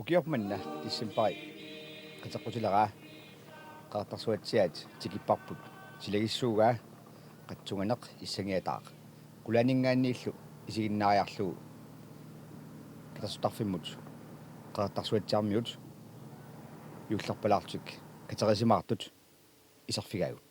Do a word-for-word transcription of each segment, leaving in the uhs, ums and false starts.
Ukioq manna decembari qiteqqutileraa Qeqertarsuatsiaat tikipparput silagissuugaa qatsunganeq issangiataaq. Qulaaninngaanniillu isiginnaariarlugu katersortarfimmut Qeqertarsuatsiaarmiut juullerpalaarlutik katerisimaartut iserfigaagut.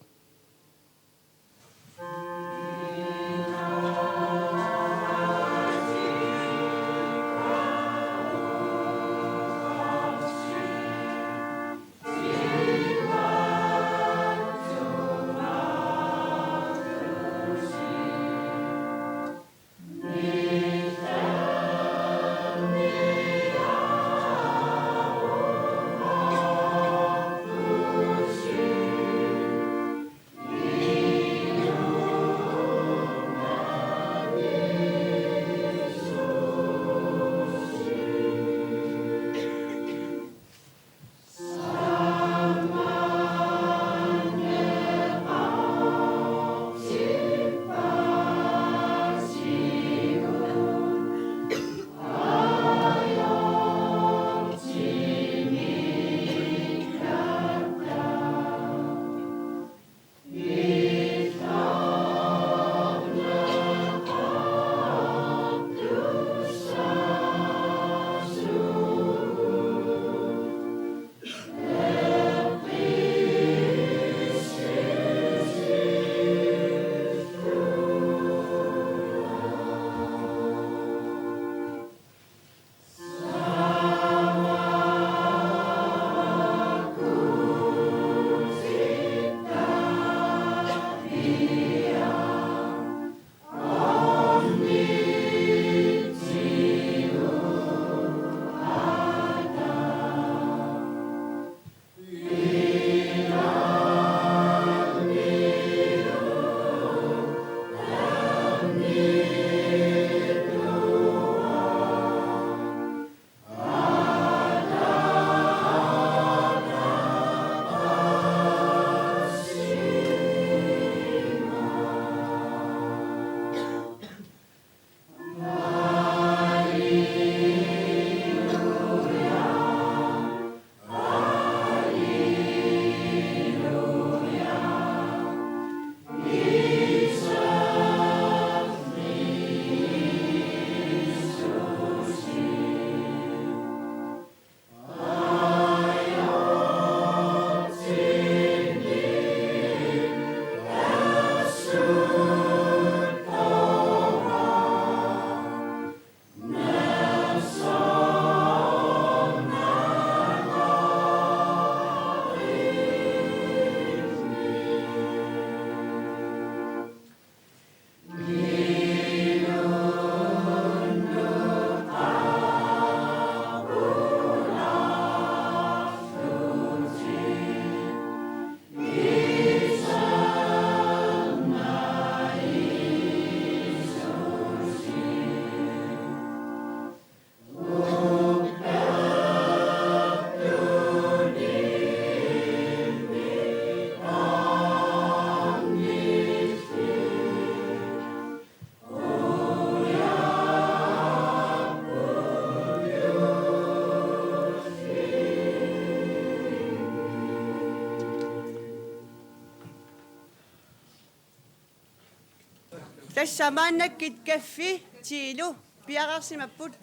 Tassa maannakkut kaffi tiilu piareersimapput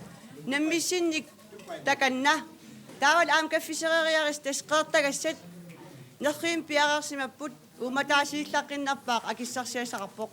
nammissinnik takanna. Taavalu aamma kaffisereeriarisi tassa qeqertagassat nerrivimmi piareersimapput, uummataasiillaqqinnerpaaq akissarsiassaqarpoq.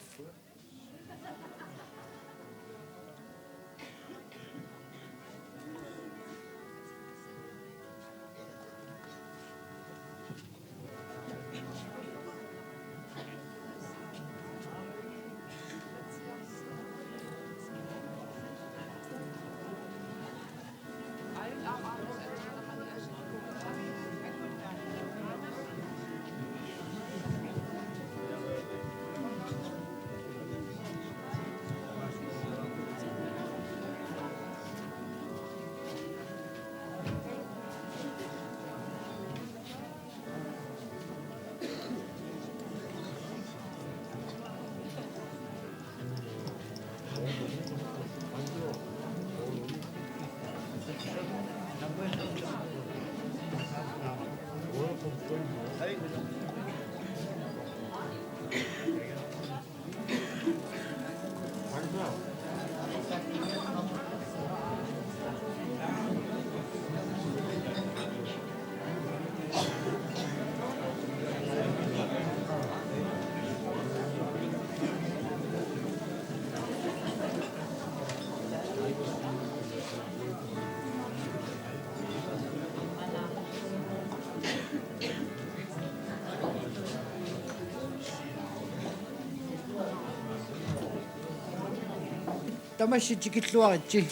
Tamassi tikilluaritsi.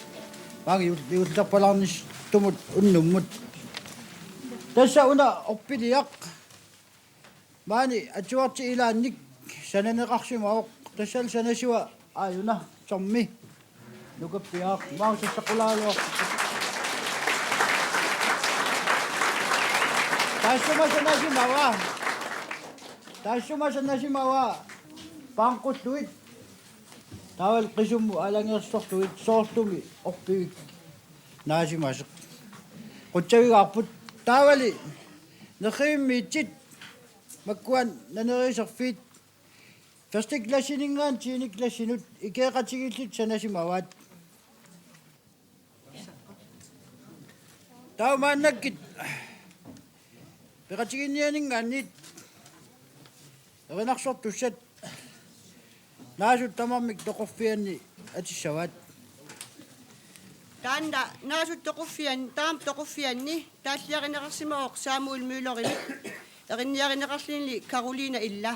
Maanna juul-, juullerpalaarnistumut unnummut. Tassa una orpiliaq. Maani atuarti ilaannik sananeqarsimavoq. Tassalu sanasiva aajuna Tommy. Nukappiaq. Maanna sassaqulaarluaq. Taassuma sanasimava. Taassuma sanasimava. Paanqulluit. Taavalu qisummut aalajangersorlugit soorlumi orpivik naasimasoq. Qutsavigaarput taavalu nerrivimmiitsit makkua naneriiserfiit første klassininngaanniit tiende klassinut ikioqatigiillutik sanasimavaat. Taava maannakkut peqatigiinnianinngaanniit erinarsortussat Naasut tamarmik toqorfianni atissavaat. Taanna Naasut toqorfian-, taama toqorfianni taalliarineqarsimavoq Samuel Møllerimik, erinniarineqarluni Karoliina Illa.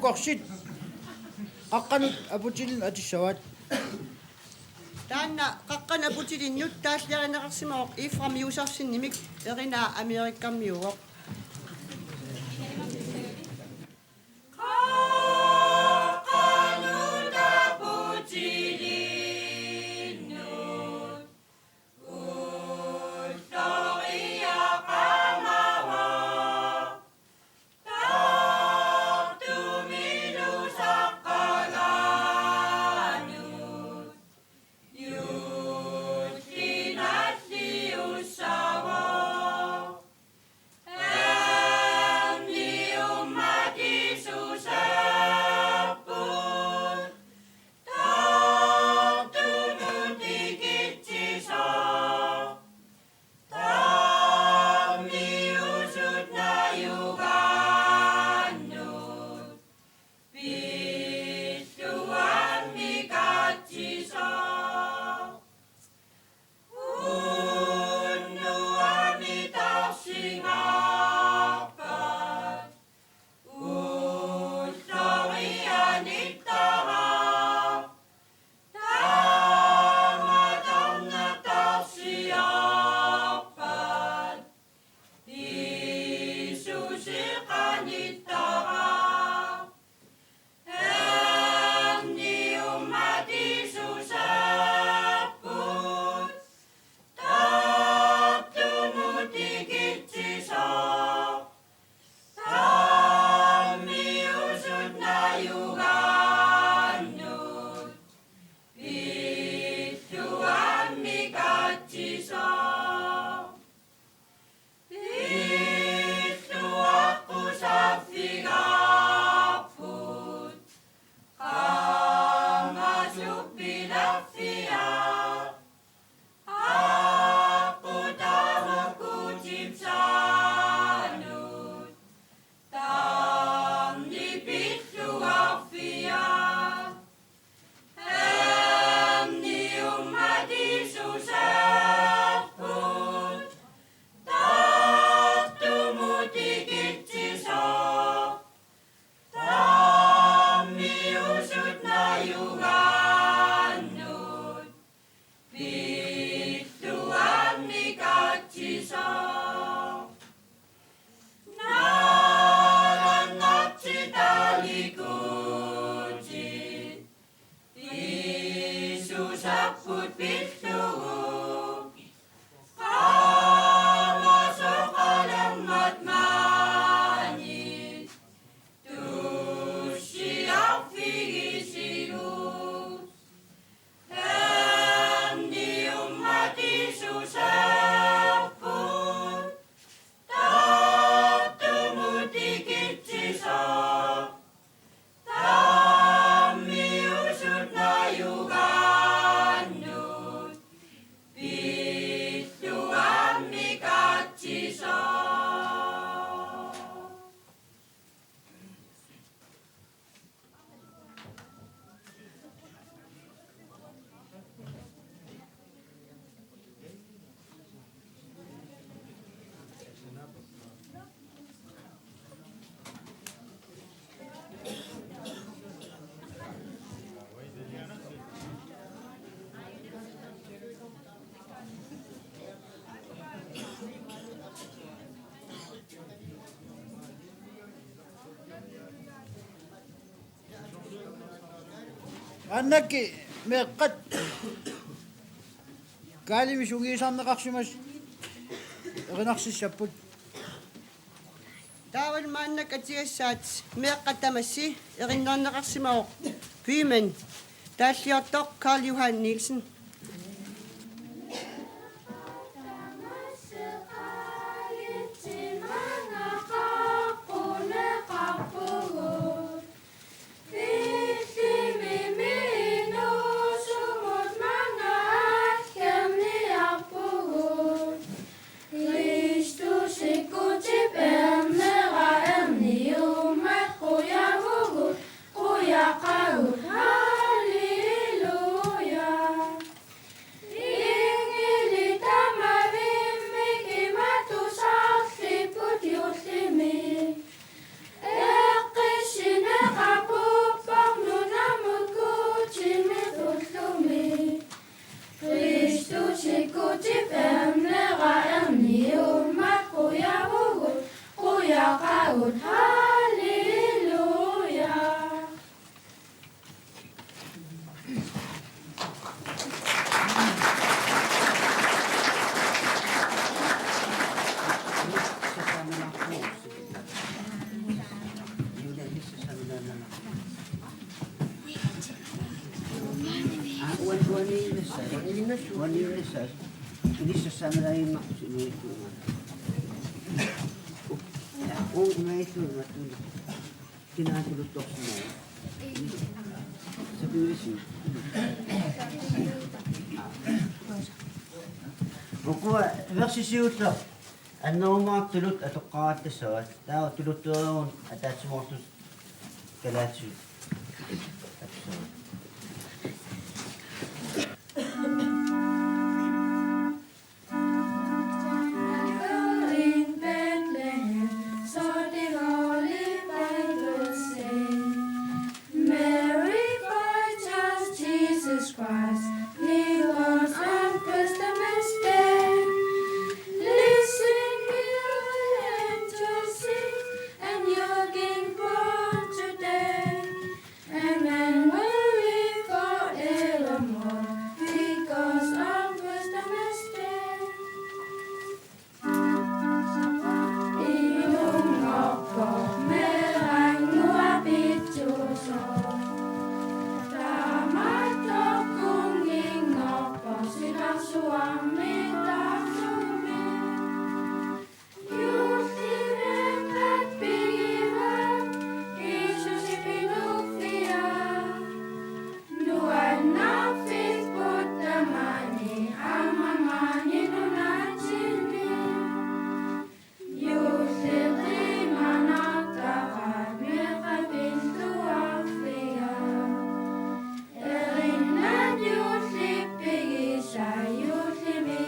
Ukorsit. Qaqqanut aputilinnut atissavaat. Taanna qaqqanut aputilinnut taalliarineqarsimavoq Efraim Josefsenimik, erinaa Amerikamiuvoq. Maannakkut meeqqat Kaalimi sungiusarneqarsimasut erinarsissapput. Taavalu maannakkut atugassaat meeqqat tamassi erinarneqarsimavoq Bymand, taalliortoq Carl Johan Nielsen. Kristusi Guutip ernera erniummat qujavugut, qujaqagut, halleluja. Inngili tamavimmik imatut sarlipput juullimi: Eqqissineqarpoq nunamut Guutimit ullumi. Kristusi Guutip ernera erniummat qujavugut, qujaqagut, halleluja. Ukua versit siulleq annerumaartut tuluttut atoqqaarattassavaat. Taava tuluttuunerup ataatsimoorluta kalaallisut atussavat. In Bethlehem, so the Holy Bible says, Mary bore child Jesus Christ, he was on Christmas Day. Listen, you angels sing, and you're being born today. And men will live forevermore, because on Christmas Day. Inungorpoq meerannguaq pitsuusoq. Taamatut kunnginngorpoq silarsuarmi taarlumi. Juullimeeqqat pigivaat Jiisusip inuuffiat. Nuannarfipput tamanit aamma maani nunatsinni. Juulliit qiimanartaqaat meeqqat pilluarfigaat. Erinat juullit pigisai juullimi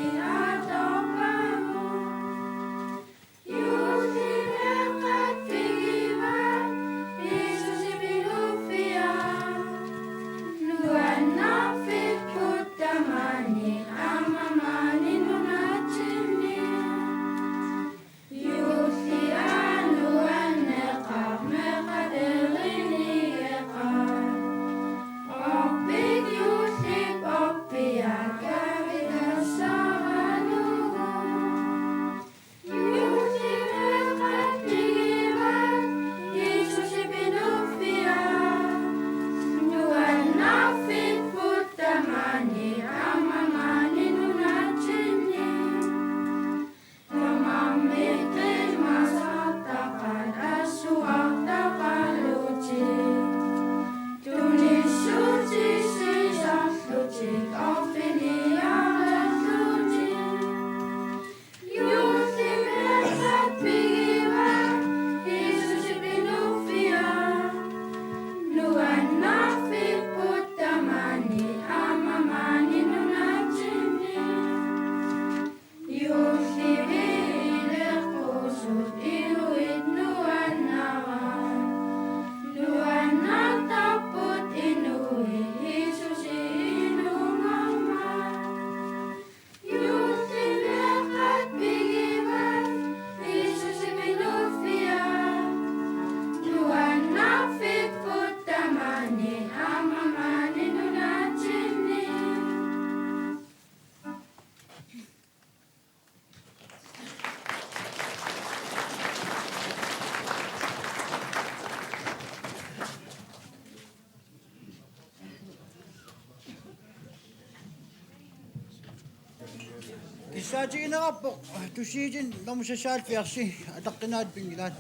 Kissaatigineqarpoq tusiutin normu seksoghalvfjerds, ataqqinaatit pinngilaat.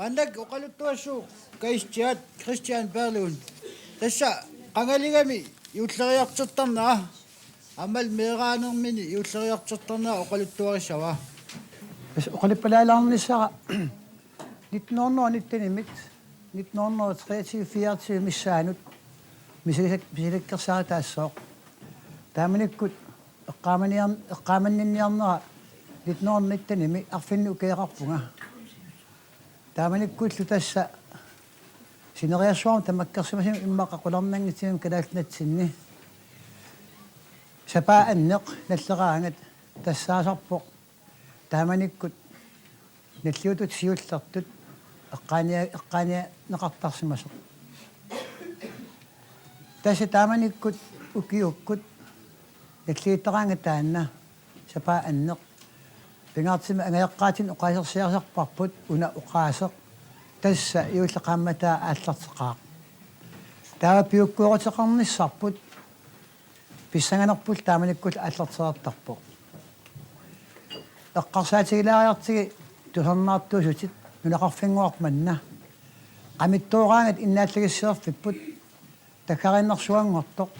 Maannakkut oqaluttuassaaq Kristian, Kristian Berlund. Tassa qangaligami juulleriartortarnera, aammalu meeraanermini juulleriartortarnera oqaluttuarissavaa. Tassa oqalipalaalaarnissara nitten hundrede nittenimit, nitten hundrede treogtyve fireogtyve missaanut misigisak-, misilikkersaarutaassooq. Taamanikkut eqqaamaniar-, eqqaamanninniarnera nitten hundrede nittenimi arfineq-ukioqarpunga. Taamanikkullu tassa sineriassuarmut tamakkersimasumik immaqa qularnanngitsumik kalaallit natsinni sapaat anneq nalleraangat tassaasarpoq taamanikkut nalliuttut siullertut eqqaania-, eqqaanianneqartarsimasoq. Tassa taamanikkut ukiukkut nalliuttaraangat taanna sapaat anneq. Pingaartumik angajoqqaatsinni oqaasersiarisarparput una oqaaseq, tassa juulli qaammataa aallarteqaaq. Taava piukkueruteqarnissarput pissanganerpullu taamanikkullu aallartereertarpoq. Eqqarsaatigilaariartigit tusarnaartuusutit nunaqarfinnguarput manna. Qamittooraangat innaallagissuserfipput takkariinnarsuanngortoq.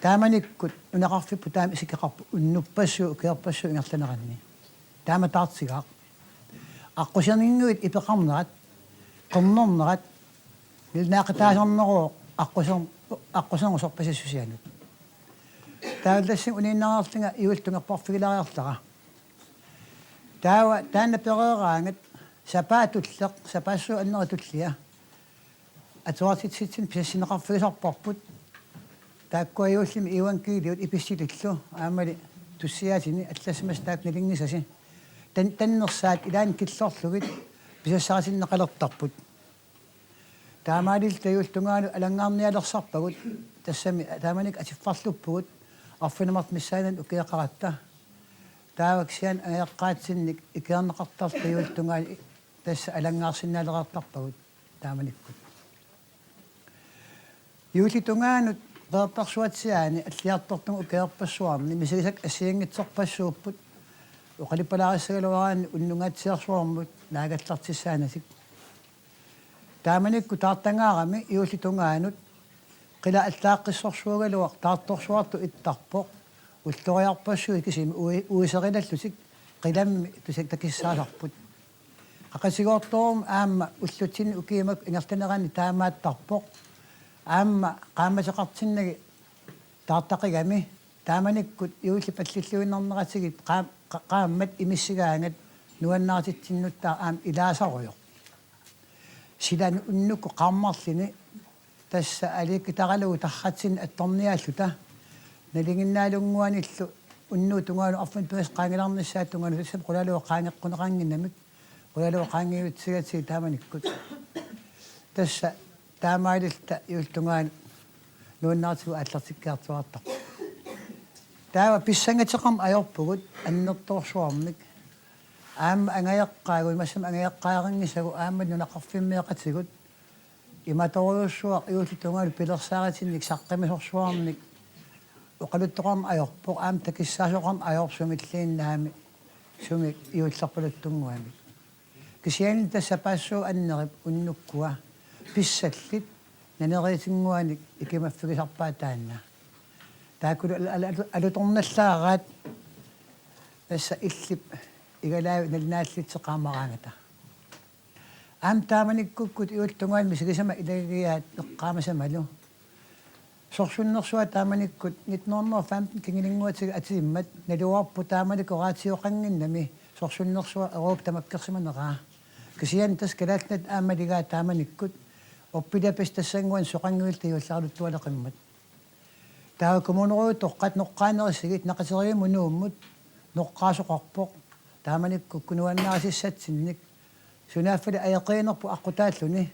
Taamanikkut nunaqarfipput taama isikkoqarpoq unnuppassuit ukiorpassuit ingerlaneranni. Taama taartigaaq. Aqquserninnguit ipeqarnerat, qernernerat, nalunaaquttaasarneruvoq aqquser-, aqqusernup sorpassusianut. Taava tassani uniinnareerlunga juulli tungerparfigilaariarlara. Taava taanna pereeraangat sapaat tulleq, sapaassuup annera tullia atuartitsitsinni pisassinneqarfigisarparput. Taakkua juullimi iivangkiiliut ipissilillu aammali tussiaatini allassimasut taakku nalunngisasi. Tan-, tannersaat ilaanni killorlugit pisassaritinneqalertarput. Taamaalilluta juulli tungaanut alanngaarnialersarpagut, tassami taamanikkut atiffarluppugut arfineq-marluk missaanni ukioqaratta. Taava kisianni angajoqqaatsinnik ikiorneqartarluta juulli tungaanut tassa alanngaarsinnaalereertarpagut taamanikkut. Juulli tungaanut Qeqertarsuatsiaani alliartortunga ukiorpassuarni misigisakkat assigiinngitsorpassuupput, oqalipalaarissagaluaraanni unnungaatsiarsuarmut naagallartissaanatik. Taamanikkut taartangaarami juulli tungaanut qila allaaqqissorsuugaluaq taartorsuartut ittarpoq, ulloriarpassuit kisimik ui-, uiserilallutik qilammi tusak takissaasarput. Qaqutigoortorummi aamma ullutsinni ukiut makku ingerlaneranni taamaattarpoq. Aamma qaammateqartinnagit taartaqigami Taamanikkut juullip pallilluinnarneratigit qaam-, qa-, qaammat imissigaangat nuannaartitsinnuttaaq aamma ilaasarujoq. Sila unnukkut qaammarluni tassa aliikkutaralugu tarratsinni attorniaalluta. Nalinginnaalunnguanillu unnuup tungaanut arfineq-pingasut qaangilaarnissaata tungaanut tassami qulaaluat qaangeqquneqannginnamik. Qulaaluat qaangiutsigatsigu taamanikkut. Tassa taamaalilluta juullip tungaanut nuannaartigut aallartikkiartuaartarput. Taava pissangateqarneq ajorpugut annertoorsuarmik. Aamma angajoqqaagut, massakkut angajoqqaarinngisagut aamma nunaqarfimmeeqatigut. Imatorujussuaq juullip tungaanut pilersaaritinnik saqqumisorsuarnik oqaluttoqarneq ajorpoq, aamma takussaasoqarneq ajorpoq sumilluunniit aamma sumik juullerpaluttunnguamik. Kisianni tassa sapaassuup annerip unnukkua pissallit naneriitinnguanik ikimaffigisarpaat taanna. Taakkulu al-, al-, al-, alutornallaaraat tassa illip igalaavik nalunaallutik qaamaraangata. Aamma taamanikkukkut juullip tungaanut misigisamat ilagigaat eqqaamasamalu. Sorsunnersuaq taamanikkut nitten hundrede og femten kingulernguatigut atuimmat naluarput taamanikkut raatioqannginnami sorsunnersuaq Europa tamakkersimaneraa. Kisianni tassa Kalaallit Nunaat aamma maligaat taamanikkut orpiliapassuit tassannguanni soqanngillutik juulleraluttualeqimmat. Taava kommuneråditoqqat noqqaanerissigit naqaterivimmut Nuummut noqqaasoqarpoq. Taamanikkut nuannaarissatsinnik. Sunaaffa ajoqiinerput aqqutaalluni.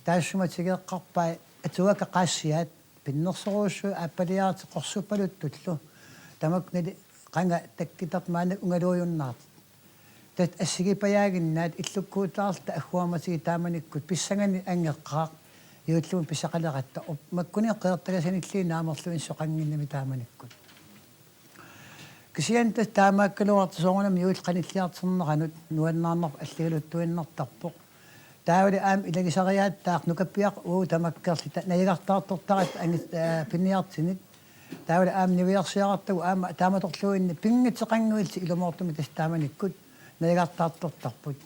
Taassuma tigeqqarpai atuakkat qaassiaat pinnersorujussuit aappaliaartut qorsupaluttullu. Tamakku nali qanga takkutartut maannakkut ungaluujunnaartut. Tassa assigipajaaginnaat illukkuutaarluta agguamatigut taamanikkut pissanganik anngeqqaaq juullimut pisaqaleratta op-, makkuninnga qeqertagasanilluunniit naamerluinnaq soqannginnami taamanikkut. Kisianni tassa taamaakkaluartoq soorunami juulli qanilliartorneranut nuannaarnarpoq alligaluttuinnartarpoq. Taavalu aamma ilagisariaattaaq nukappiaqqat uagut tamakkerluta najugartaartortaratta angit-, aa, piniartunik. Taavalu aamma niviarsiarartagut aamma taamatorluinnaq pinngitsoqannguillutik ilumoortumik tassa taamanikkut najugartaartortarput.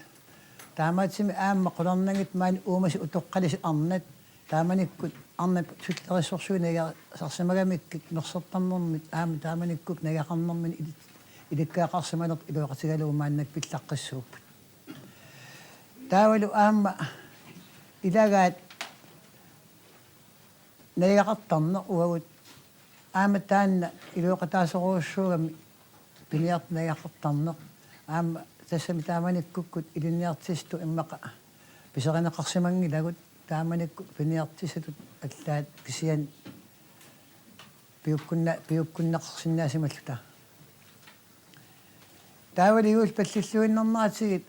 Taamaattumik aamma qularnanngitsut maani uumasut utoqqalisut arnat taamanikkut arnat sullerissorsuit najugarisarsimagamikkit mersortarnermit aamma taamanikkut najugaqarnermini ilit-, ilikkagaqarsimanertut iluaqutigalugu maannakkut pillaqqissuupput. Taavalu aamma ilagaat najugaqartarneq uagut aamma taanna iluaqutaasorujussuugami piniartut najugaqartarneq aamma tassami taamanikkukkut ilinniartitsisutut immaqa pisarineqarsimanngilagut taamanikkut piniartitsisutut allaat kisianni piukkunna-, piukkunneqarsinnaasimalluta. Taavalu juullip pallilluinnarneratigit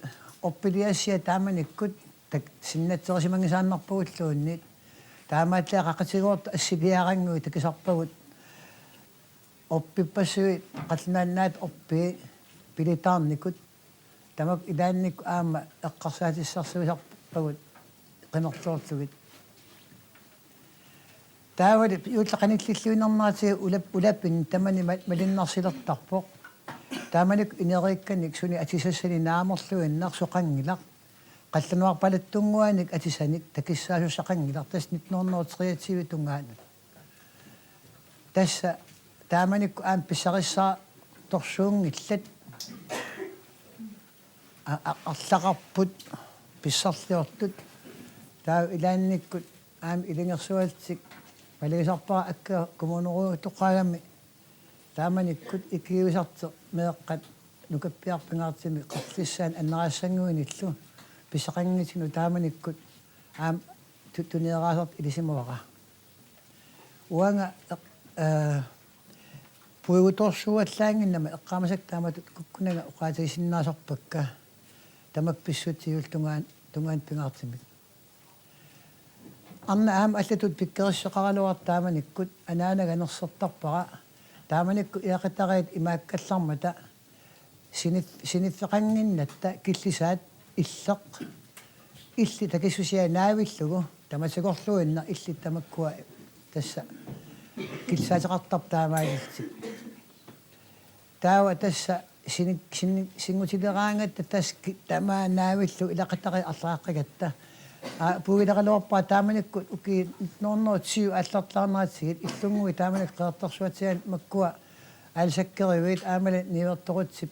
orpiliassiat taamanikkut tak-, sinnatserisimangisaannarpagulluunniit. Taamaallaat qaqutigoortut assiliarannguit takusarpagut orpippassuit qallunaat naat orpii pilitaarnikut. Tamakku ilaannikkut aamma eqqarsaatissarsuisarpagut qimerloorlugit. Taavalu juullip qanillilluinnarneratigut ulap-, ulapinni tamani ma-, malunnarsilertarpoq. Taamanikkut ineriikkanik suni atisassanik naamerluinnaq soqanngilaq. Qallunaarpaluttunnguanik atisanik takussaassuseqanngilaq tassa nitten hundrede og treogtyve tungaanut. Tassa taamanikkut aamma pissarissaartorsuunngillat. A-, a-, arlaqarput pissarliortut. Taava ilaannikkut aamma ilungersuallutik malugisarpara akka kommuneråditoqqaagami taamanikkut ikiuisartoq meeqqat nukappiarput pingaartumik qerlissaannik anneraassannguinillu pisaqanngitsunut taamanikkut aamma tu-, tunieraasartoq ilisimavara. Uanga eq-, ee, puigutorsuuallaannginnama eqqaamasakka taamatut kukkunanga oqaatigisinnaasarpakka tamakku pissutsit juullip tungaan-, tungaanut pingaartumik. Arnaq aamma allatut pikkorissoqaraluartoq taamanikkut anaanaga nersortarpara. Taamanikkut ilaqutariit imaakkallarmata sinif-, siniffeqannginnatta killisaat illeq. Illit takissusia naavillugu tamatigorluinnaq illit tamakkua tassa killisaateqartarput taamaalillutik. Taava tassa sini-, sini-, singutileraangatta tassa ki-, tamaat naavillugu ilaqutariit arlaqaqqigatta. Aa, puigileraluarpara taamanikkut ukiut nitten hundrede og tyve aallartilaarneratsigit illunnguit taamanikkut Qeqertarsuatsiaani makkua Aalisakkeruit aammalu niuertorutsip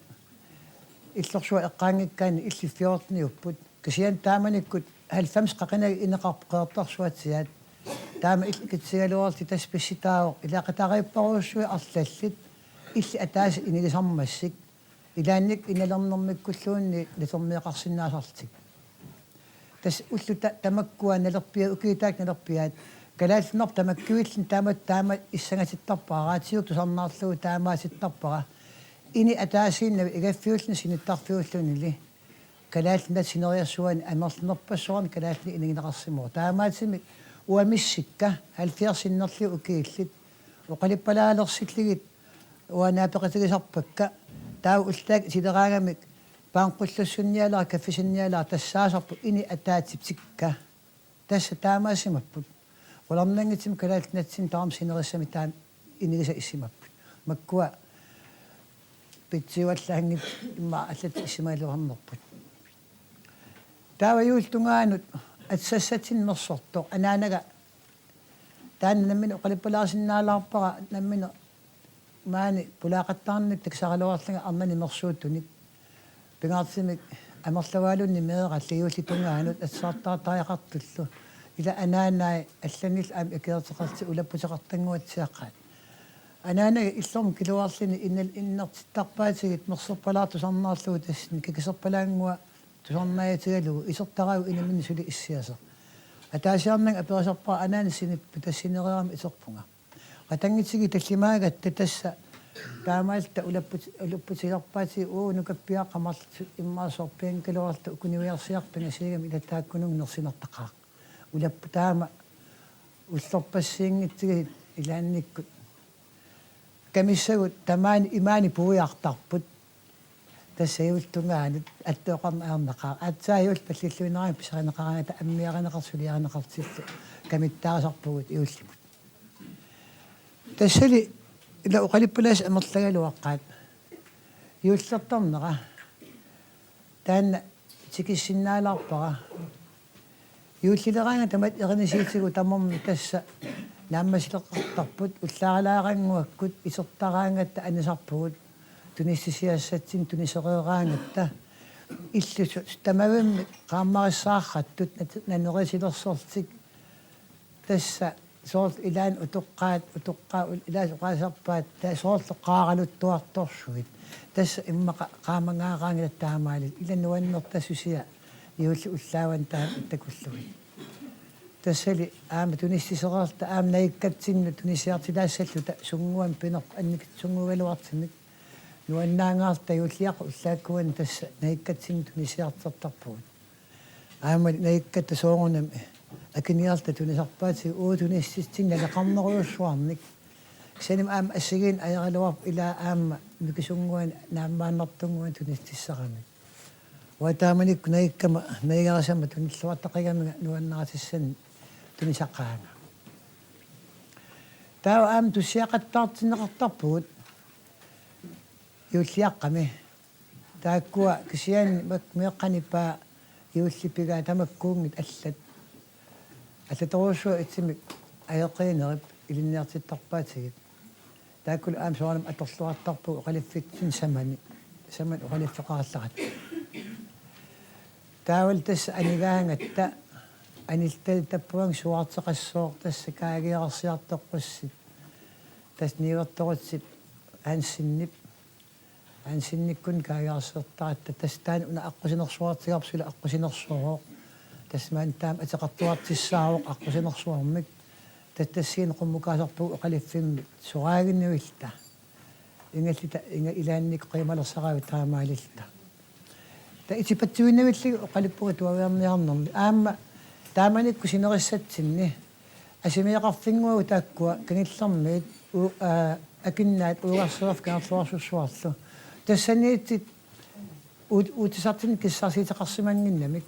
illorsuaq eqqaanngikkaanni illit fjorteniupput. Kisianni taamanikkut halvfems qaqinagit ineqarput Qeqertarsuatsiaat. Taama illit ikitsigaluarlutit tassa pissutaavoq ilaqutariipparujussuit arlallit illit ataaseq inigisarmassuk. Ilaannikkut inalernermikkulluunniit natermeeqarsinnaasarlutik. Tassa ullut ta-, tamakkua nalerpiaat, ukiut taakku nalerpiaat. Kalaallit Nunaat tamakkuillutik taama, taama issangatittarpara, raatiukkut tusarnaarlugu taamaatittarpara. Ini ataasiinnavik igaffiulluni sinittarfiullunili. Kalaallit Nunaat sineriassuani amerlanerpassuarnik kalaallit inigineqarsimavoq. Taamaattumik uanga missikka halvfjerds sinnerlugit ukiullit. Oqaluppalaalersullugit uanga naapeqatigisarpakka, taava ullut taakku itileraangamik paanqullussunnialara kaffisunnialara tassaasarput ini ataatsip tikka. Tassa taamaasimapput. Qularnanngitsumik Kalaallit Nunatsinni tamarmik sinerissami taama inigisat issimapput. Makkua pitsiuallaanngitsut immaqa allatut issimagaluarnerput. Taava juullip tungaanut atisassatsinnut mersortoq anaanaga taanna nammineq oqaluppalaarsinnaalaarpara nammineq maani pulaaqattaarnikkut takusaraluarlunga arnani mersuuttunik. Pingaartumik amerlavaalunnik meerallu juullip tungaanut atisartaartariaqartullu. Ila anaanai allanillu aamma ikiorteqarlutik ulapputeqartannguatsiaqaat. Anaanaga illormut kiluarluni innal-, innertittarpaatigut mersorpalaartoq tusarnaarlugu tassani kakiserpalaannguaq tusarnaajatigalugu isertaraavoq inamini suli issiasoq. Ataasiarnanga aperisarpara anaanap sinippa tassa sinereerama iterpunga. Qatanngutigiit tallimaagatta tassa taamaalilluta ulapput-, ulapputilerpaatigut uu nukappiaqqat marluk immaqa sorpianngikkaluarluta ukuniuiarsiarput pingasuugami ila taakkununnga nersinertaqaaq. Ulappu taama ullorpassuunngitsugut ilaannikkut. Kamissagut tamaani imaani puiartarput. Tassa juullip tungaanut attooqarneq ajornaqaaq. Aatsaat juulli pallilluinnaraangat pisarineqaraangata ammiarineqartut suliarineqartillu kamittaasarpugut juullimut. Tassali ila oqaluppalaasut amerlagaluaqqaat. Juullertarnera taanna tikissinnaalaarpara. Juullileraangat tamatta erinisiutigut tamarmik tassa naammassileqartarput ullaaralaarannguakkut isertaraangatta anisarpugut tunissisiassatsinnik tunisereeraangatta illusut tamavimmik qaammarissaarrattut nat-, nanerisilersortik tassa soorlu ilaanni utoqqaat, utoqqaat ul-, ilaasa oqaaserpaat, tassa soorlu qaaraluttuartorsuit. Tassa immaqa qaamangaaraangatta taamaalit, ila nuannertasusia juullip ullaavani taama ittakullugit. Tassali aamma tunissisereerluta aamma najukkatsinnut tunisiartilaassalluta sunnguamik pinerpoq annikit sunngugaluartumik. Nuannaangaarluta juulliaqqap ullaakkuani tassa najukkatsinnut tunisiartortarpugut. Aamma najukkatta soorunami akiniarluta tunisarpaatigut uagut tunissutitsinnik naleqarnerujussuarnik. Kisianni aamma assigiinneq ajoraluarpoq ilaa aamma mikisunnguanik naammaannartunnguanik tunissutissaramik. Uanga taamanikkut najukkama najugarisama tunilluartaqigamiga nuannaritissanik tunisaqaanga. Taava aamma tussiaqattaartinneqartarpugut juulliaqqami. Taakkua kisianni mak-, meeqqanipaa juullipigaa tamakkuunngitsut allat. Allatorujussuaq ittumik ajoqiinerup ilinniartittarpaatigut. Taakkulu aamma soorunami atorluartarpugut oqaluffitsinni samani. Samani oqaluffeqarallarata. Taavalu tassa anigaangatta aniltalitappuanngilaq suaarteqassooq tassa kaagiararsiartoqqussi. Tassa niuertorutsip Hansenip Hansenikkunni kaagiararsiortaratta tassa taanna una aqqusinersuartigaarput suli aqqusinersuarooq. Tassa maani taama ateqartuartussaavoq aqqusinersuarmik. Tassa tassani qummukaasarpugut oqaluffimmik soraaginnarluta. Ingalluta inga ilaannikkut qimalersaraavit taamaalilluta. Taava itipatsuinnavillugit oqaluppunga tuaviarniarnermi. Aamma taamanikkut sinerissatsinni Asimiiqarfinnguagut taakkua Kangillermiit u-, aa, Akunnaat Uugarsiorfiit Kangerluarsussuarlu. Tassaniittut uut-, uuttussartuni kissarsiuteqarsimannginnamik.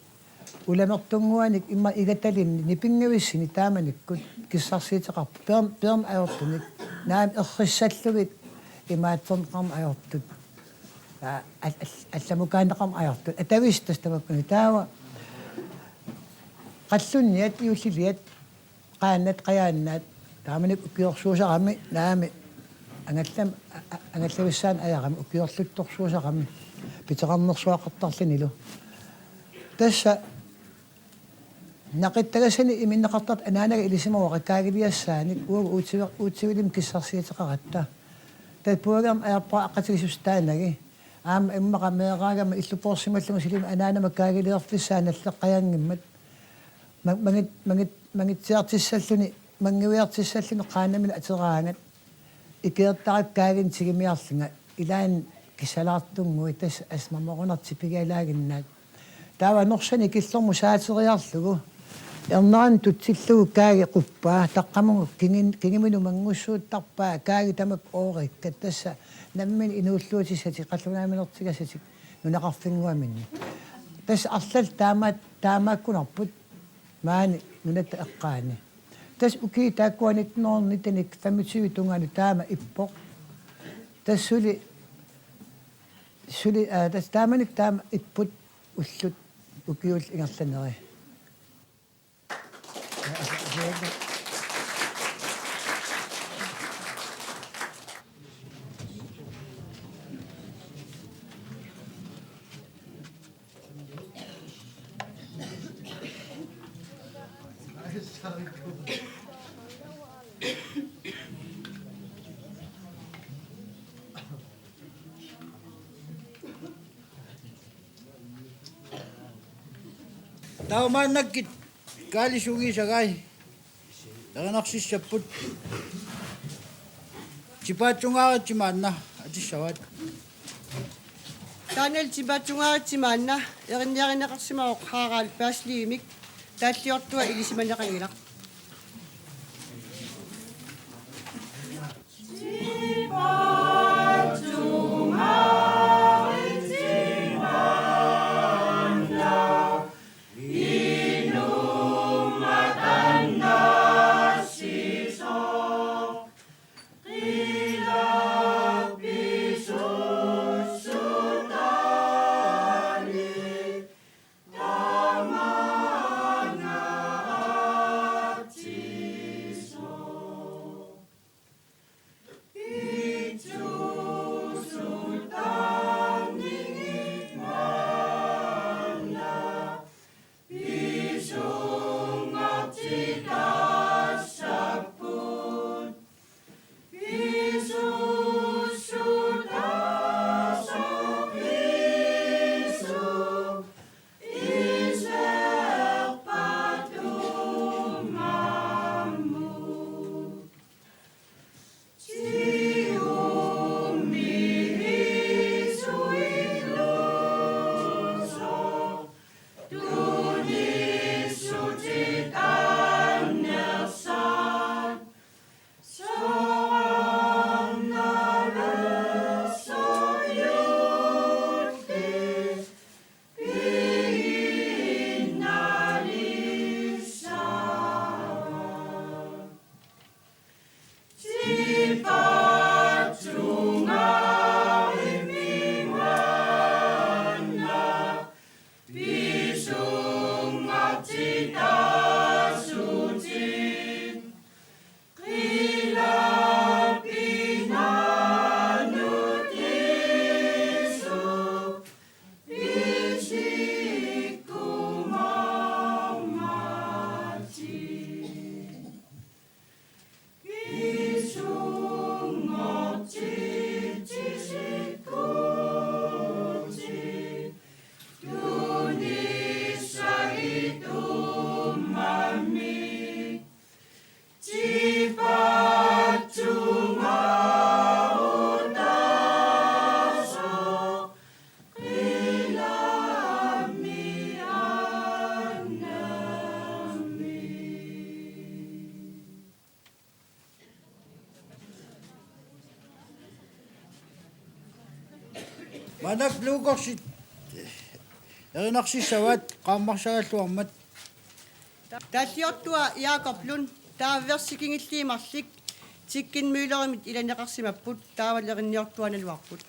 Ulamertunnguanik immaqa igatalinnik nipinngavissunik taamanikkut kissarsiuteqarput. Peern-, peerneq ajortunik. Naamik errissallugit imaattorneqarneq ajortut. Aa, al-, al-, allamukaanneqarneq ajortut. Atavissutit tassa tamakkununnga. Taava qallunniat, juulliliat, qaannat, qajaannaat, taamanikkut ukiorsuusarami, naamik, angallam-, a-, a-, angallavissaanut ajarami ukiorluttorsuusarami piteqarnersuaqartarlunilu. Tassa naqittagassani iminneqartartut anaanaga ilisimavara kaagiliassaanik uagut uutsi-, uutsivilimmik kissarsiateqaratta. Taava puagerma ajorpara aqqatigissuseq taanagi. Aamma immaqa meeraagama illupoorsimallugu sulimi anaanama kaagiliorfissaa nalleqqajanngimmat. Ma-, mangit-, mangit-, mangitsiartissalluni, manngiviartissalluni qaannamini ateraangat. Ikiortarakkaagintigimiarlunga ilaanni kissalaartunnguit tassa asmamorunartipigialaaginnaat. Taava norsani killormut saateriarlugu. Ernerani tutsillugu kaagi quppaa, taqqamunga kingin-, kingiminut manngussuuttarpaa, kaagi tamakku oorikkat tassa nammineq inuulluutissatik, qallunaaminertigassatik nunaqarfinnguaminni. Tassa arlallit taama-, taamaakkunarput maani nunatta eqqaani. Tassa ukiut taakkua nitten hundrede nitten femogtyve tungaanut taama ippoq. Tassa suli, suli, aa, tassa taamanikkut taama ipput ullut ukiullu ingerlaneri. Taava maannakkut Kaali sungiusagai erinarsimassapput. Tipaatsunngaritsi maanna atissavaat. Taannalu tipaatsunngaritsi maanna erinniarineqarsimavoq Harald Berthlelemik, taalliortua ilisimaneqanngilaq. Maannakkut Blue Korsit erinarsimassavaat qaammarsaagalluarmat. Taalliortua Jakob Lund, taava versi kingulliit marluk Tikken Møllerimit ilaneqarsimapput, taava erinniortuaannarparput.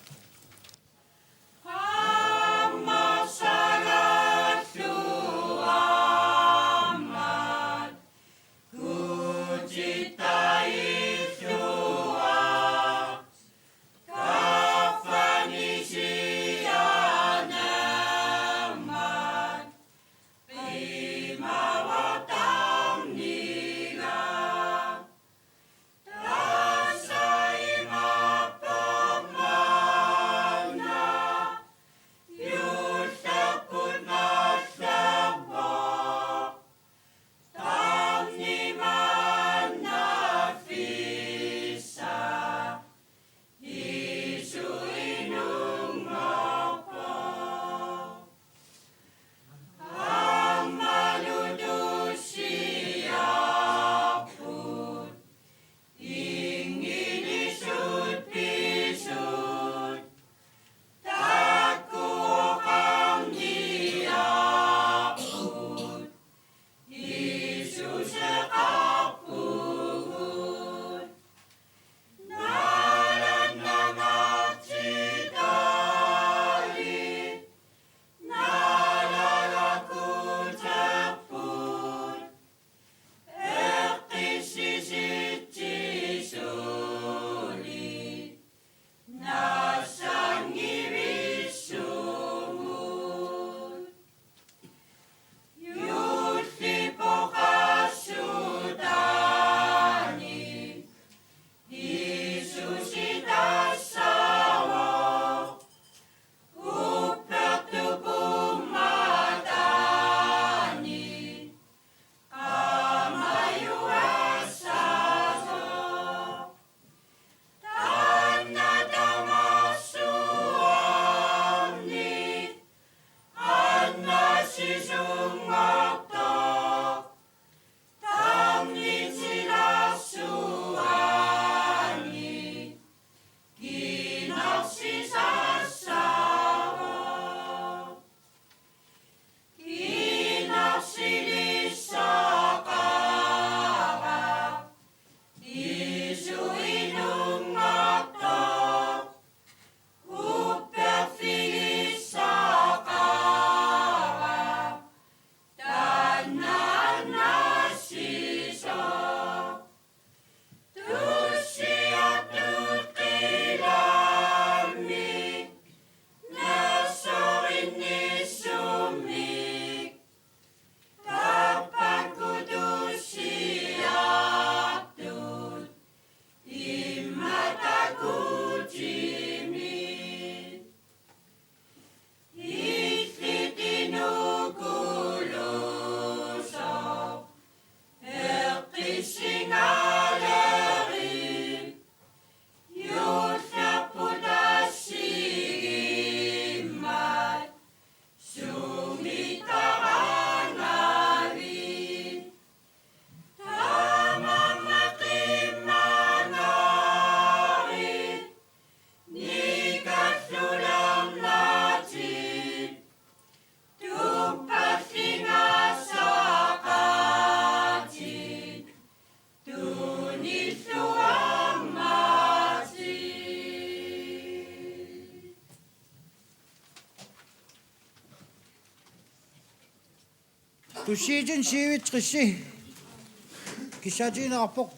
Tussiutini syvogtressi kissaatigineqarpoq.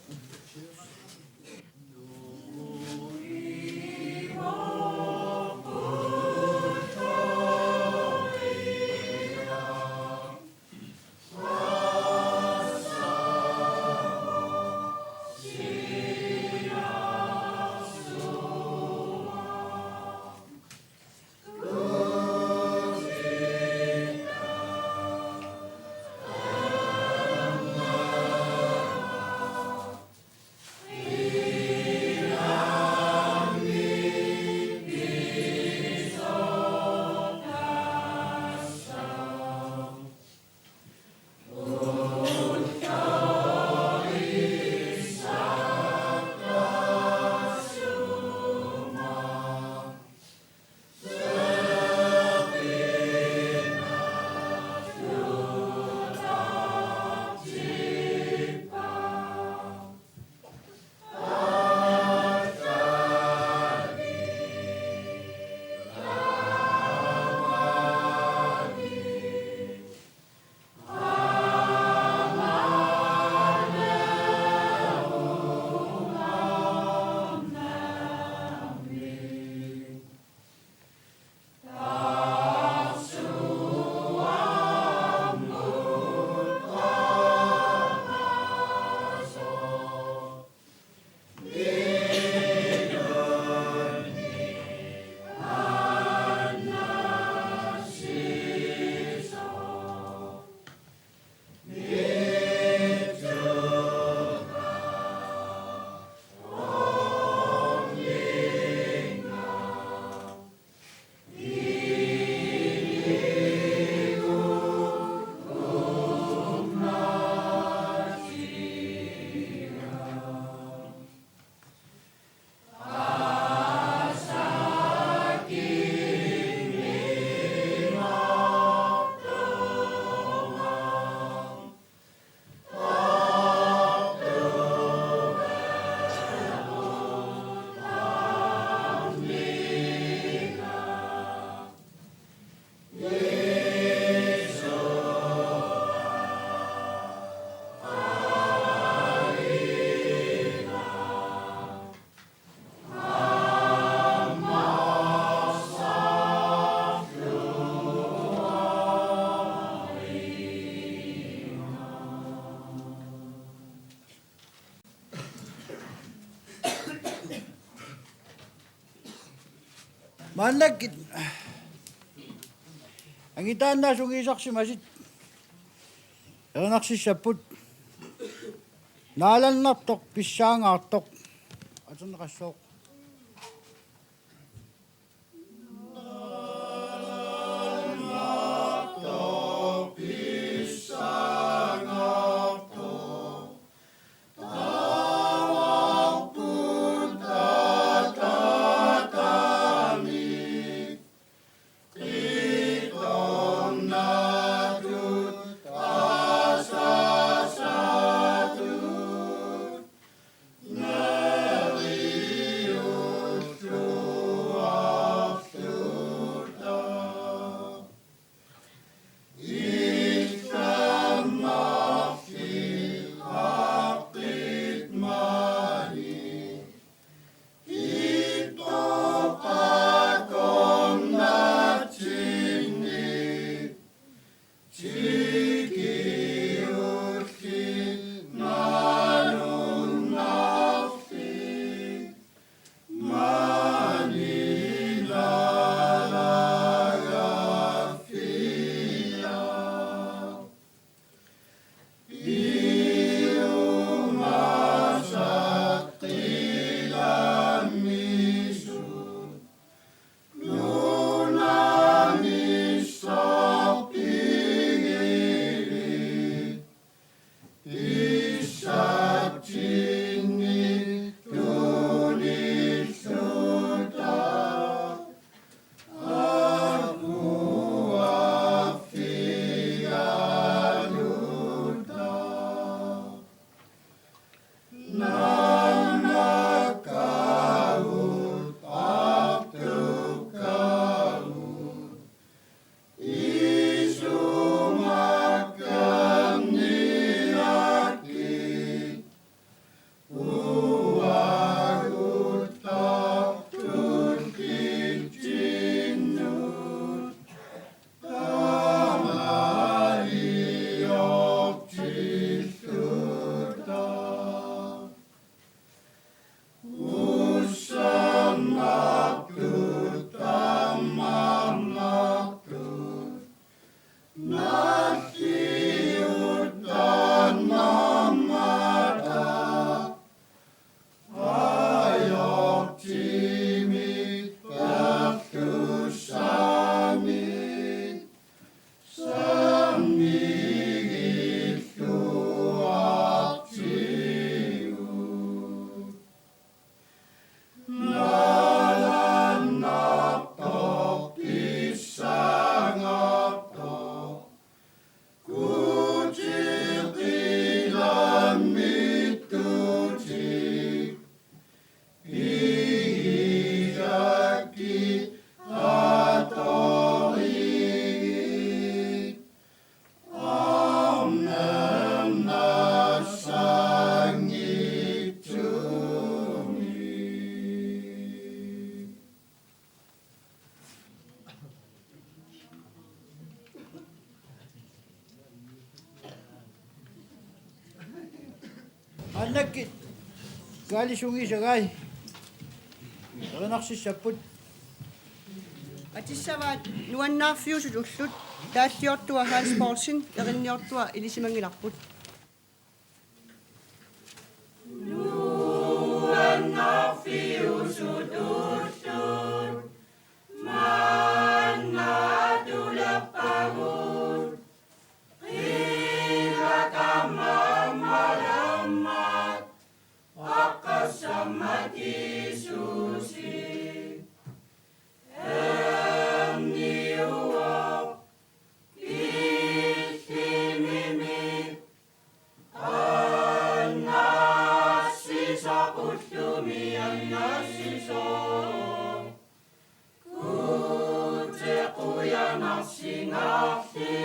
Maannakkut angutaannaasungiisarsimasut erinarsisapput. Naalannartoq pissanganartoq atorneqassooq. Nakkit Kaali sungiisagai erinarsisapput. Atissavaat nuannaarfiusut ullut, taalliortua Hans Poulsen, erinniortua ilisimanngilarput. Nuannaarfiusut ullut, maanna atulerpagut, qilakama malammat, aqqassammat Jiisusi. Erniuvoq pillimimit, annassisoq ullumi annassisoq. Guuti qujanarsingaarli,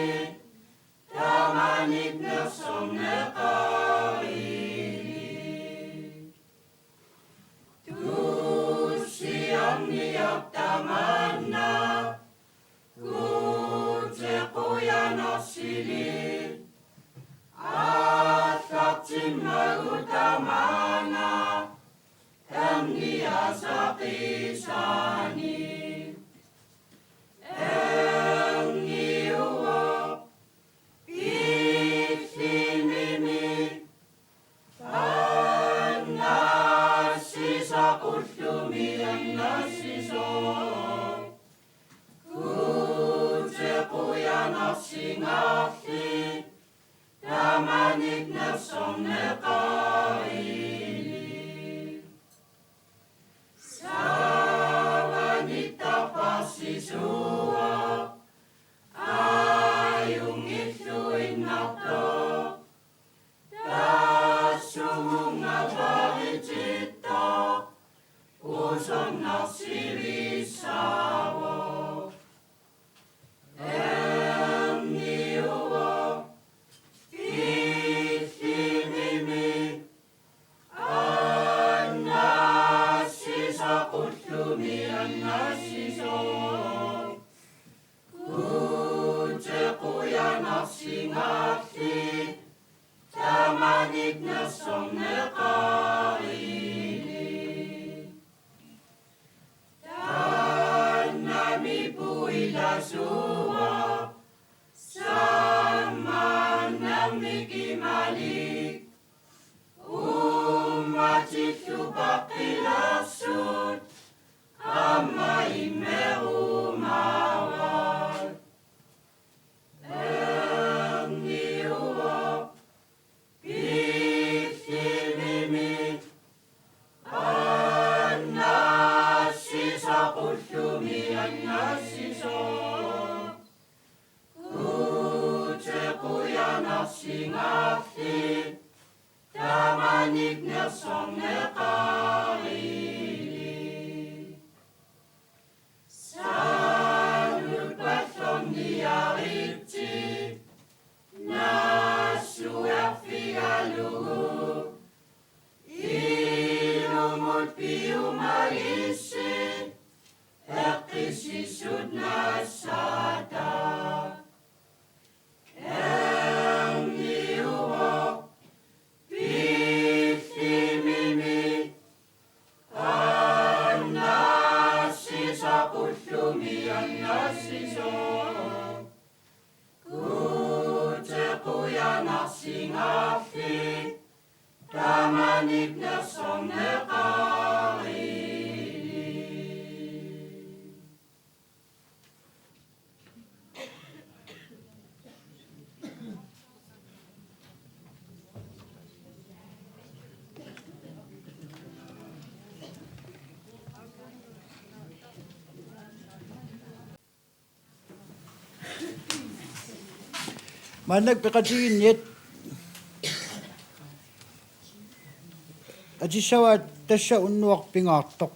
tamanik nersorneqarilik. Tussiorniarta maanna, Guuti qujanarsilik, aallartimmagu tamaana, erniasaqisaani. Erniuvoq pillimimit, annassisoq ullumi annassisoq. Guuti qujanarsingaarli, tamanik nersorneqarilik. Saavaniittarparsisuuvoq, ajunngilluinnartoq, tassunga paritittoq, usornarsivissaavoq. Erniuvoq pillimimit, annassisoq ullumi annassisoq. Guuti qujanarsingaarli, tamanik nersorneqarilik. Taannami puilasuuvoq, sammaannermik imalik, uummatillu paqqilersut, aamma immerumaarput. Erniuvoq pillimimit, annassisoq ullumi annassisoq. Guuti qujanarsingaarli, tamanik nersorneqarilik. Saanut pallorniaritsi, nassuerfigalugu, ilumut piumalissi, eqqississut nassaata. Erniuvoq pillimimit, annassisoq ullumi annassisoq. Guuti qujanarsingaarli, tamanik nersorneqarilik. Maannakkut peqatigiinniat atissavaat tassa unnuaq pingaartoq.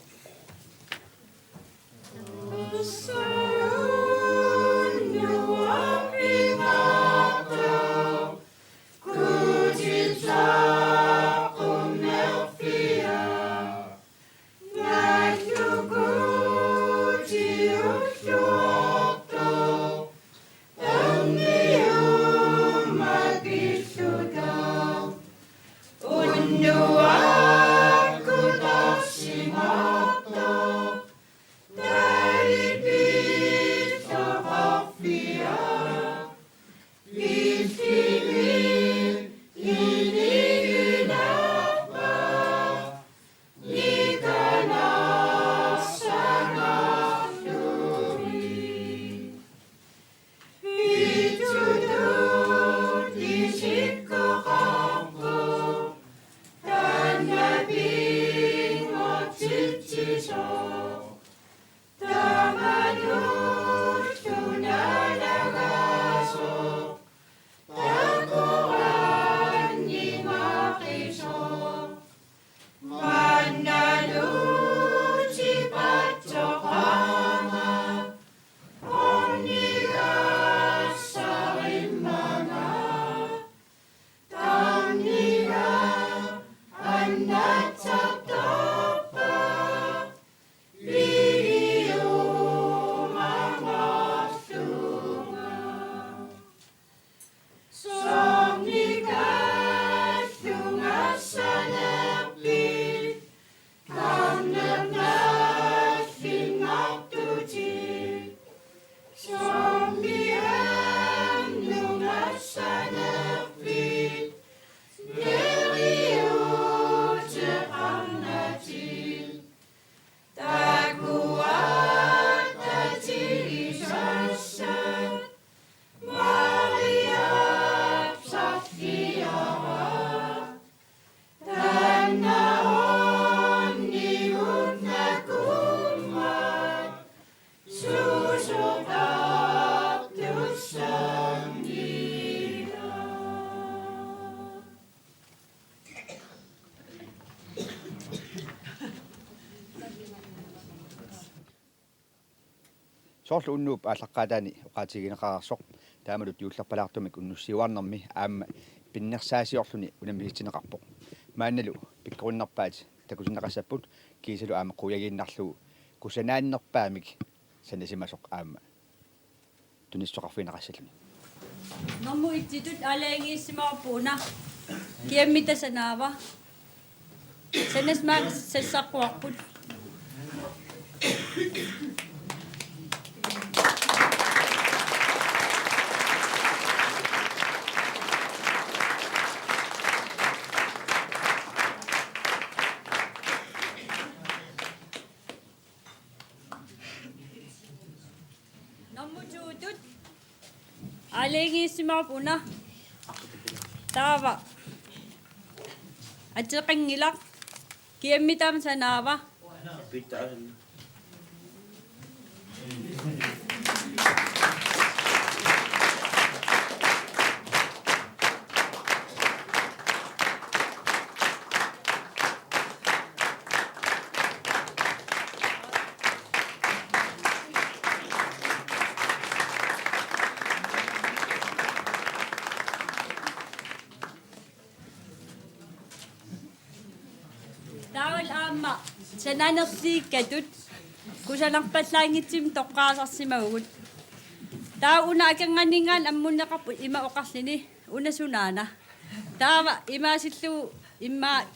Soorlu unnuup aallaqqaataani oqaatigineqareersoq, taamatut juullerpalaartumik unnussiuarnermi aamma pinnersaasiorluni unammisitsineqarpoq. Maannalu pikkorinnerpaat takutinneqassapput, kiisalu aamma quiagiinnarlugu kusanarnerpaamik sanasimasoq aamma tunisoqarfigineqassalluni. Normu itsitut aalajangiissimavarput una. Kiammita sanaava? Sanasimasoq sassaqquarput. Normu to-tut aalajangiissimavarput una. Taava ateqanngilaq. Kiammita aamma sanaava? Taavalu aamma sananersiikkatut kusanarpallaanngitsumik toqqaasarsimavugut. Taava una akornanninngaanniit ammunneqarpoq ima oqarluni: Una sunaana? Taava imaasillugu immaqa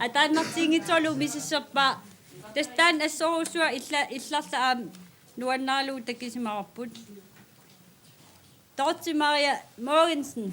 ataannartiinngitsoorlugu misissorpaa. Tassa taanna assorujussuaq illa-, illarla aamma nuannaralugu takisimavarput. Dorthe Maria Mogensen.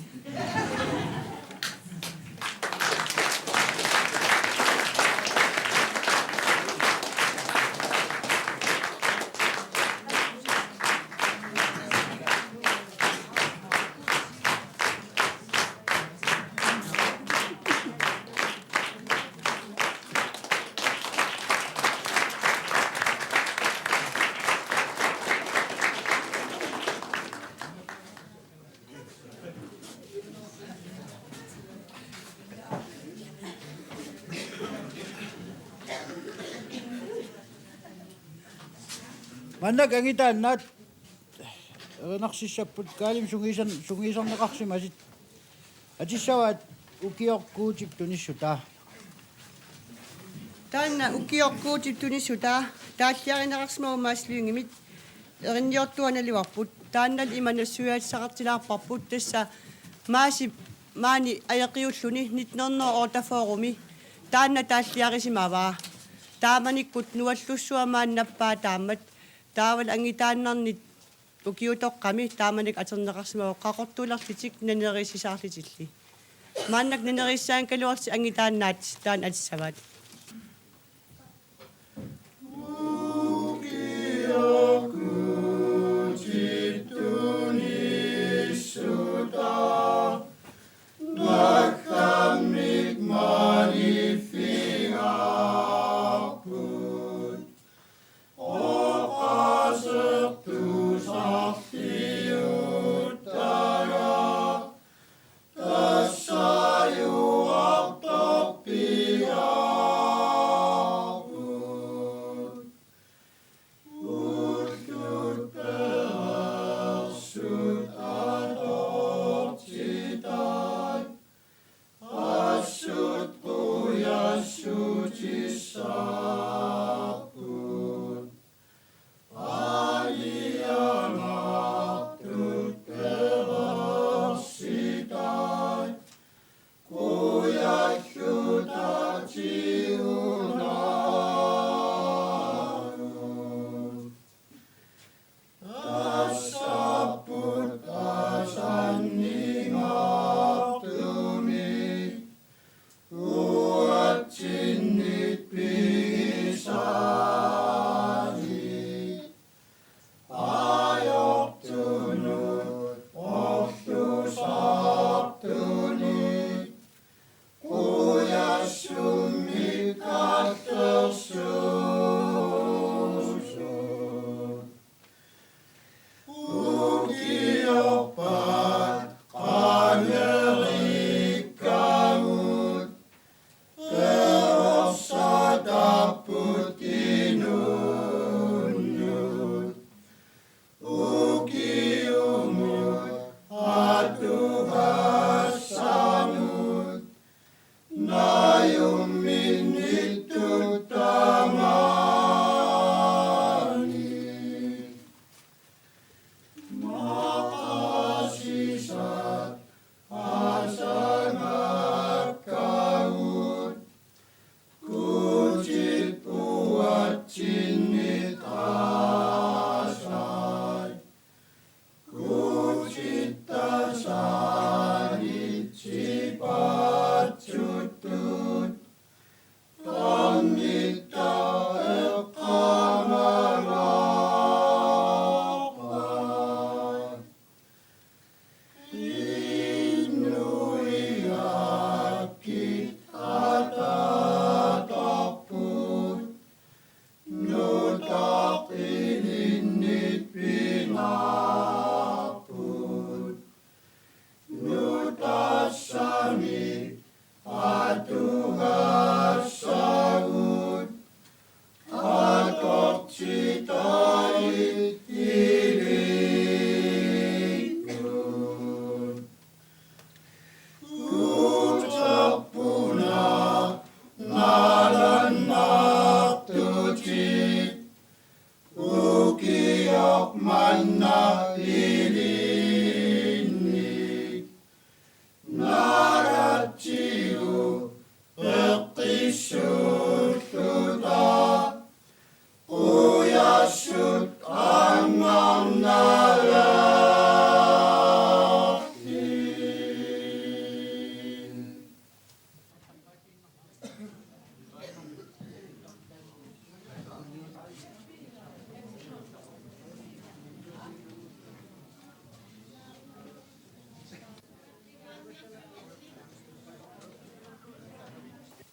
Maannakkut angutaannaat erinarsissapput. Kaalimik sungiusan-, sungiusarneqarsimasut. Atissavaat: Ukioq Guutip tunissutaa. Taanna Ukioq Guutip tunissutaa taalliarineqarsimavoq Mads Lyngemit. Erinniortuanaluarput. Taannalu ima nassuiaatissaqartilaarparput, tassa Madsip maani ajoqiulluni nitten hundrede og otteogfyrre-mi taanna taalliarisimavaa. Taamanikkut nuallussuaq maani nappaa taammat. Taavalu angutaannarnit ukiutoqqami taamanikkut atorneqarsimavoq qaqortulerlutik naneriissisaarlutillu. Maannakkut naneriissaanngikkaluarlutik angutaannaat taanna atissavaat.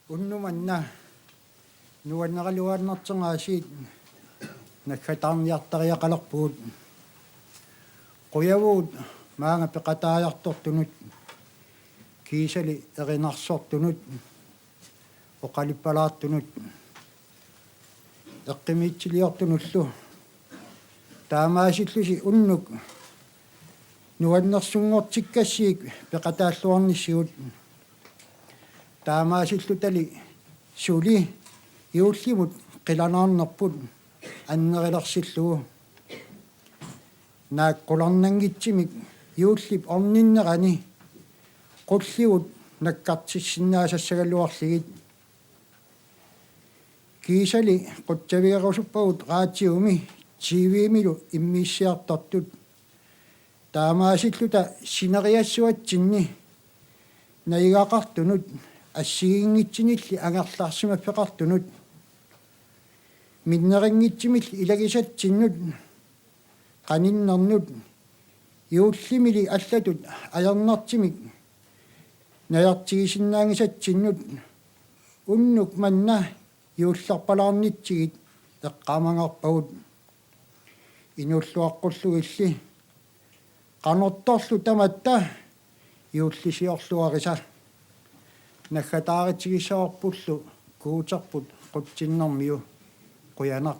Unnuk manna nuanneraluaannartinngaasiit naggataarniartariaqalerpugut. Qujavugut maanga peqataajartortunut, kiisali erinarsortunut, oqaluppalaartunut, eqqumiitsiliortunullu. Taamaasillusi unnuk nuannersunngortikkassiuk peqataalluarnissigut. Taamaasilluta suli juullimut qilanaarnerput annerlersillugu. Naak qularnanngitsumik juullip orninnerani qulligut nakkartissinnaasassaagaluarlugit. Kiisali qutsavigerusuppagut raatiumi, T V-milu immiussiartortut. Taamaasilluta sineriassuatsinni najugaqartunut, assigiinngitsunilli angerlarsimaffeqartunut, minnerunngitsumilli ilagisatsinnut, qaninnernut, juullimili allatut ajornartumik najortigisinnaanngisatsinnut, unnuk manna juullerpalaarnitsigit eqqaamangaarpagut. Inuulluaqqullugilli qanortorlu tamatta juullisiorluarisa. Naggataarutigissavarpullu Guuterput qutsinnermiu. Qujanaq.